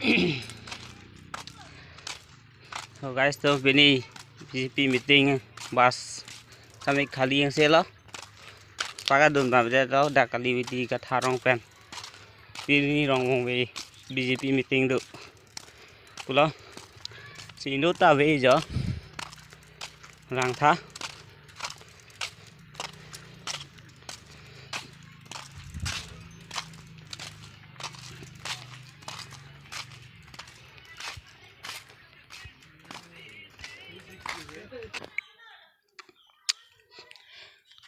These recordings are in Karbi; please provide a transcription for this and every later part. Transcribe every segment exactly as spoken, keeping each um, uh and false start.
So guys, to pini B J P meeting bus sami khali yang selo. Paga dun ba bede to dak kali widi Kathar arong pen. Pini Rongbong ave B J P meeting do. Pulo. Si inut ta ave jo. Rang tha.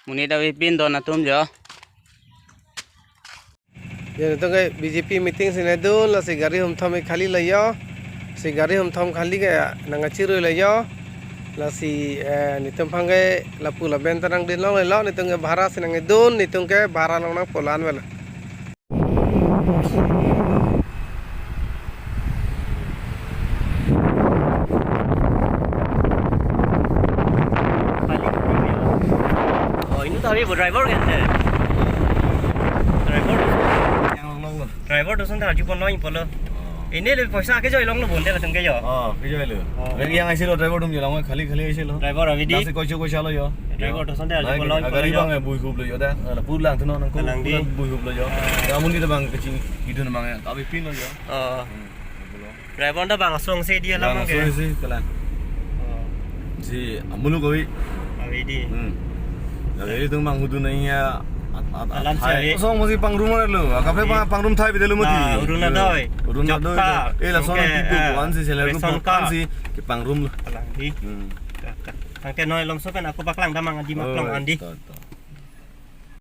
Monit ave pin don atum jo. Ya, netum ke B J P meeting si nangdun, lasi gari hum thom khali lo jo. Si gari hum thom khali ke nangkachirui lo jo. Lasi, eh, netum aphan ke lapu lapen ta nangdun longle lo, netum ke bhara si nangdun, netum ke bhara along nangpo la-an velo. Oh, inut ta ave bo, driver ke ante. Driver. Yang long long lo. Driver doson ta arju pon long pulo. Oh. Pini le poisa kejoi longlo bonta latum ke jo. Oh, kejoi lo. Oh. Lagi yang isi lo driver atum jo lang khali khali isi lo. Driver ave dei. Dasi koicho koicha lo jo. Driver doson ta arju pon long pulo jo. Gari abang bui hup lo jo da. Ala pur lang tuno nangko. Lang dei. Pur bui hup lo jo. Ah. Ya muni ta abang kaching itu abang ya. Ave pin lo jo. Oh. Hmm. Driver ta bang asong si dei alam abang ke. Asong si kelang. Oh. Si amulu koi. Ave dei. Hmm. Lagi itu abang hudun nangji at, at, at, alam hai. Si ave. Asong masi pangrum lo. Kaprek pang, pangrum thai bide lo mati. Ah, urun adoi. Urun adoi. Job card. Eh, lason oke, nanti tu, eh, bukan si seller ration card. Bukan si kepangrum lo. Kelang dei. Hmm. Oke, noi longso pen ako paklang damang adi maklong andi. Oh, to, to.